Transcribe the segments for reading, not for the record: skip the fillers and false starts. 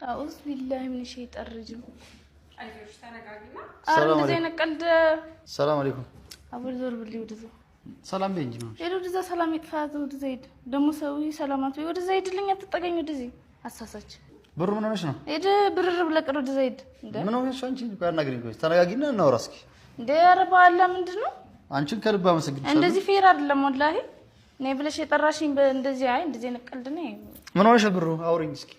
أعوذ بالله من الشيطان الرجيم። አይዞሽ ተረጋጊና። ኧረ ሰላም እንደዚህ አለይኩም። አይነት ቀልድ። ሰላም አለይኩም። አቦል ዞር ብልኝ ወደዛ። ሰላም በይ እንጂ ነው። ሄድ ወደዛ፣ ሰላም ይጥፋ። ወደዛ ሂድ። ደግሞ ሰው ሰላማት ወይ ወደዛ ሂድልኝ፣ አትጠገኝ ወደዚህ አሳሳች። ብሩ ምን ሆነሽ ነው? ሂድ ብርር ብለህ ቅር ወደዛ ሂድ። እንደ ምን ሆነሽ አንቺ? ቆይ አናግሪኝ። ቆይ ተረጋጊና እናውራ እስኪ። እንደ ኧረ በኋላ ምንድን ነው? አንቺን ከልብ አመሰግንሻለሁ። እንደዚህ fair አይደለም ወላሂ። እኔ ብለሽ የጠራሽኝ እንደዚህ አይ እንደዚህ አይነት ቀልድ ነው። ምን ሆነሽ ብሩ? አውሪኝ እስኪ።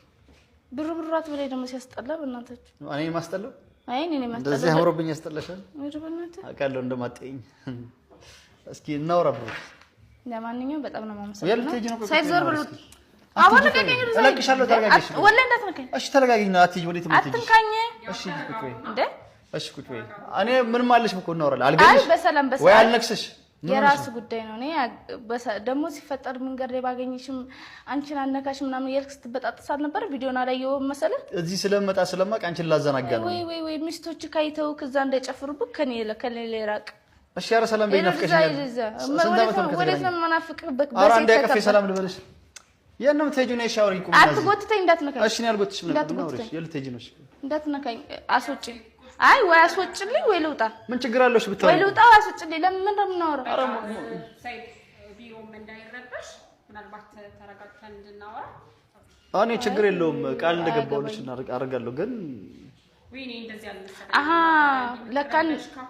ብሩ ብሩ አትበለኝ ደግሞ ሲያስጠላ፣ በእናታችሁ። እኔ ማስጠላው? አይ እኔ ማስጠላ። እንደዚህ አምሮብኝ ያስጠላሻል? ሂድ በእናትህ። አውቃለሁ እንደማትጠይኝ። እስኪ እናውራ ብሩ። ለማንኛውም በጣም ነው የት የማመሰግነው። ልትሄጂ ነው? ቆይ ሳይድ ዞር ቆይ ብሎ እስኪ። አሁን ልቀቀኝ። ወደዛ ሂድ። እለቅሻለሁ። ተረጋጊ። እሺ። ወላሂ እንዳትነካኝ። እሺ ተረጋጊና አትሂጂ። ወዴት ነው የምትሄጂው? አትንካኝ። እሺ ቁጭ በይ። እንደ እሺ ቁጭ በይ። እኔ ምንም አለሽ እኮ እናወራለን። አይ አልገልሽ በሰላም ወይ በሰላም አልነክስሽ። ምን ሆነሽ የራስ ነው? ጉዳይ ነው። እኔ ደግሞ ሲፈጠር መንገድ ላይ ባገኘሽም አንቺን አነካሽ ምናምን እያልክ ስትበጣጥስ አልነበረ? ቪዲዮን አላየሁም መሰለህ? እዚህ ስለመጣ ስለማውቅ አንቺን ላዘናጋ ነው። ወይ ወይ ወይ ሚስቶች ካይተው ከዛ እንዳይጨፍሩብህ ከኔ ከኔ ላይ ራቅ። እሺ ኧረ ሰላም በይ፣ ሄድ ወደዛ፣ ናፍቀሽኛል። ሂድ እዛ። ስንት ዓመት ነው ወዴት ነው ከተገናኘን? የምናፍቅበት? ኧረ አንዴ በሴት አቅፌ ተከበህ። ሰላም ልበልሽ። የት ነው የምትሄጂው? ነይ ሻወሪኝ ቁም እና እዚህ። አትጎትተኝ፣ እንዳትነካኝ። እሺ እኔ አልጎትሽም ነበር። እንዳትጎትተኝ። የት ልትሄጂ ነው? እሺ እንዳትነካኝ፣ አስወጪኝ። አይ ወይ አስወጭልኝ ወይ ልውጣ። ምን ችግር አለው? እሺ ወይ ብታወሪ። ልውጣ ወይ አስወጭልኝ። ለምን ምንድን ነው የምናወራው? ሰይድ ቢሮም እንዳይረበሽ ምናልባት ተረጋግተን እንድናወራ። እኔ ችግር የለውም፣ ቃል እንደገባሁልሽ አደርጋለሁ። ግን ወይኔ እንደዚህ አልመሰለኝም። አሀ ለካን ከሆነ